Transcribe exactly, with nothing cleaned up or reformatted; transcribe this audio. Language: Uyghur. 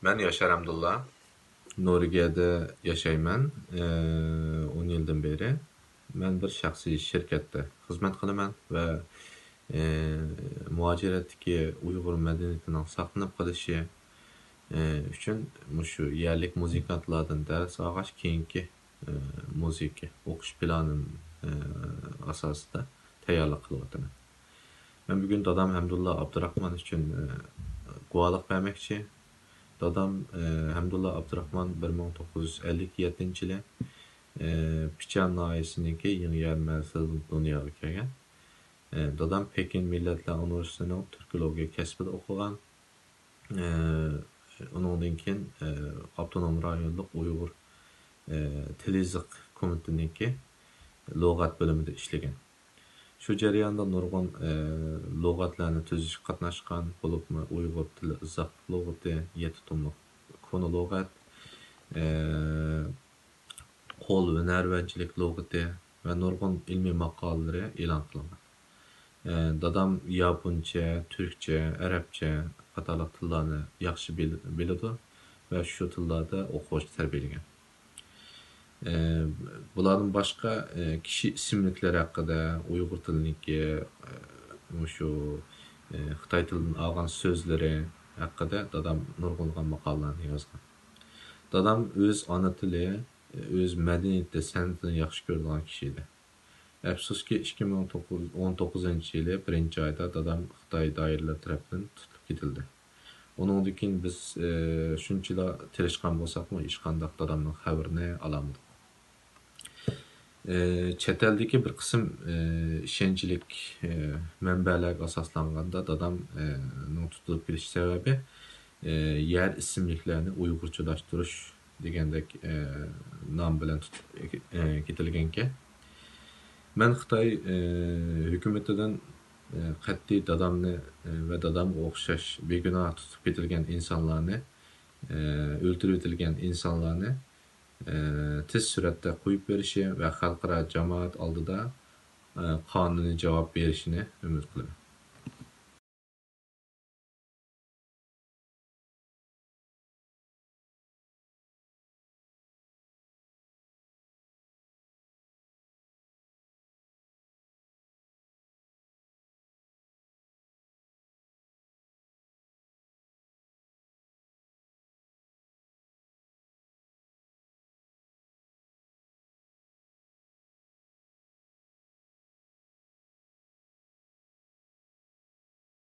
مەن ياشار ھەمدۇللا. نورۋېگىيەدە ياشايمەن. ئون يىلدىن بېرى مەن بىر شەخسىي شىركەتتە خىزمەت قىلىمەن ۋە مۇھاجىرەتتىكى ئۇيغۇر مەدەنىيىتىنىڭ ساقلىنىپ قېلىشى ئۈچۈن مۇشۇ يەرلىك مۇزىكانتلاردىن دەرس ئالغاچ، كېيىنكى مۇزىكا ئوقۇش پىلانىم ئاساسىدا تەييارلىق قىلىۋاتىمەن. مەن بۈگۈن دادام ھەمدۇللا ئابدۇراخمان ئۈچۈن گۇۋاھلىق بەرمەكچى. دادام ھەمدۇللا ئابدۇراخمان بىر مىڭ توققۇز يۈز ئەللىك يەتتىنچى يىلى پىچان ناھىيەسىنىڭكى يېڭىيەر مەنزىلىدىن دۇنياغا كەلگەن. دادام پېكىن مىللەتلەر ئۇنىۋېرسىتېتىنىڭ تۈركولوگىيە كەسپىدە ئوقۇغان. ئۇنىڭدىن كېيىن ئاپتونوم رايونلۇق ئۇيغۇر تىلى يېزىق كومىتېتىنىڭكى لۇغەت بۆلۈمىدە ئىشلىگەن. شۇ جەرياندا نۇرغۇن لۇغەتلەرنى تۈزۈشكە قاتناشقان، بولۇپمۇ ئۇيغۇر تىلى ئىزاھلىق لۇغىتى، يەتتە توملۇق كونا لۇغەت، قول ھۈنەرۋەنچىلىك لۇغىتى ۋە نۇرغۇن ئىلمىي ماقالىلىرى ئېلان قىلىنغان. دادام ياپونچە، تۈركچە، ئەرەبچە قاتارلىق تىللارنى ياخشى بىل-، بىلىدۇ ۋە شۇ تىللاردا ئوقۇغۇچى تەربىيەلىگەن. بۇلاردىن باشقا، كىشى ئىسىملىكلىرى ھەققىدە، ئۇيغۇر تىلىنىڭكى، مۇشۇ، خىتاي تىلىدىن ئالغان سۆزلىرى ھەققىدە دادام نۇرغۇنلىغان ماقالىلەرنى يازغان. دادام ئۆز ئانا تىلى، ئۆز مەدەنىيىتى، سەنئىتىنى ياخشى كۆرىدىغان كىشى ئىدى. ئەپسۇسكى، ئىككى مىڭ توققۇز، ئون توققۇزىنچى يىلى بىرىنچى ئايدا دادام خىتاي دائىرىلىرى تەرەپتىن تۇتۇلۇپ كېتىلدى. ئۇنىڭدىن كېيىن بىز، ئە، شۇنچىلا تىرىشقان بولساقمۇ، ھېچقانداق دادامنىڭ خەۋىرىنى ئالالمىدۇق. ئە، چەت ئەلدىكى بىر قىسىم، ئە، ئىشەنچلىك، ئە، مەنبەلەرگە ئاساسلانغاندا، دادام، ئە، نىڭ تۇتۇلۇپ كېتىش سەۋەبى، ئە، يەر ئىسىملىكلەرنى ئۇيغۇرچىلاشتۇرۇش دېگەندەك، ئە، نام بىلەن تۇتۇپ، ئە، كېتىلگەنكەن. مەن خىتاي، ئە، ھۆكۈمىتىدىن، ئە، قەتئىي دادامنى، ئە، ۋە دادامغا ئوخشاش بىگۇناھ تۇتۇپ كېتىلگەن ئىنسانلارنى، ئە، ئۆلتۈرۈۋېتىلگەن ئىنسانلارنى، ئە، تېز سۈرئەتتە قويۇپ بېرىشى ۋە خەلقئارا جامائەت ئالدىدا، ئە، قانۇنىي جاۋاب بېرىشىنى ئۈمىد قىلىمەن.